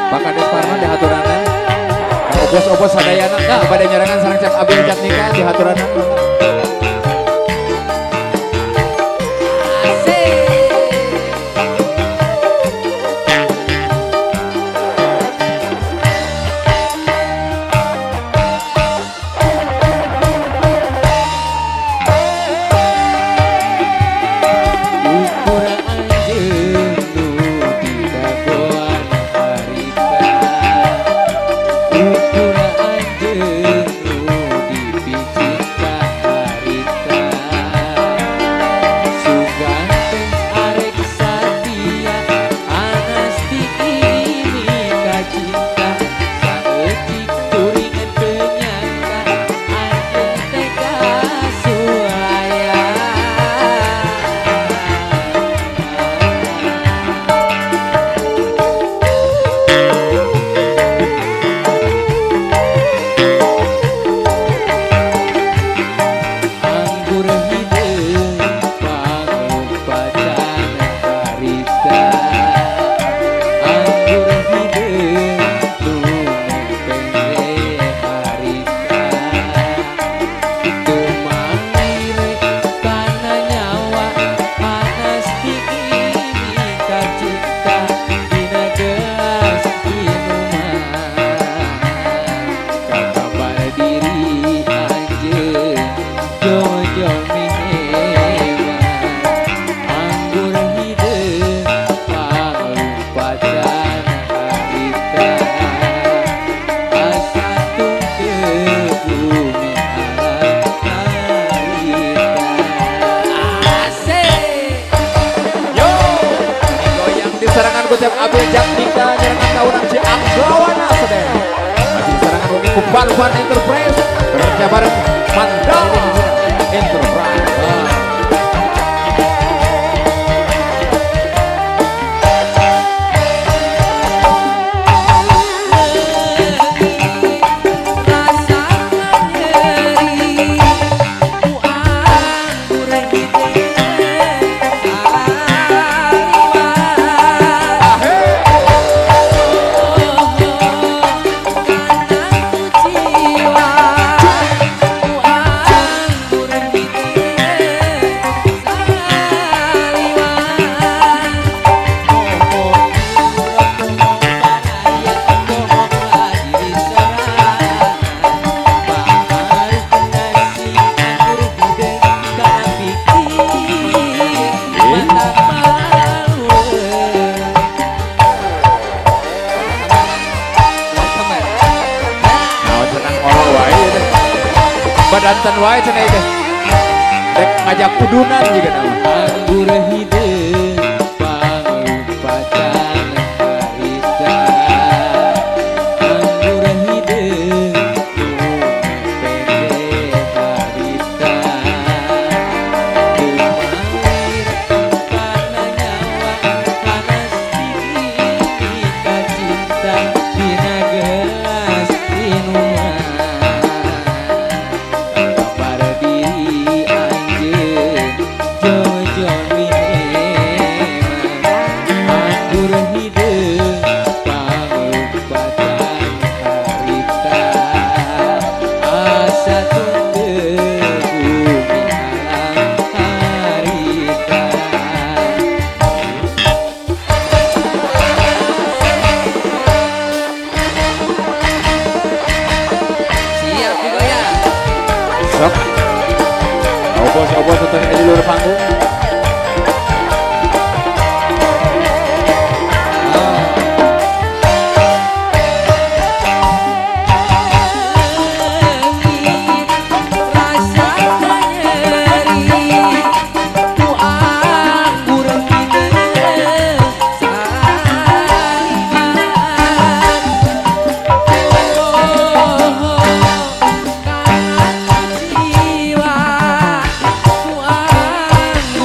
Pak Kades Parno dihaturanan. Obos-obos sadayana kepada nyarangan sareng Cep Abil Jatnika dihaturanan. Cep Abil Jatnika nyarangan tahunan Cianggawana sedaya. Masih disarangan ugi ku Barban Enterprise kerja bareng Mandala Enterprise. Badantan wae cenah teh. Rek ngajak udunan juga nama. Anggur hideung panglumpatan harita. Anggur hideung pende harita. Tumalir kana nyawa panas dingin ka cinta dina gelas minuman. Sok. Obos-obos teteh di luar panggung. Jiwa ku anggur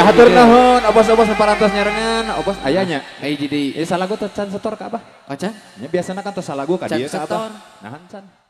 Ya hatur nuhun, obos-obos parantos nyarengan, obos ayahnya. Hiji deui. Ieu salagu teh can setor ka Abah. Oh, can? Nya biasana kan tos salagu ka Can dieu ka Abah. setor. Nahan can.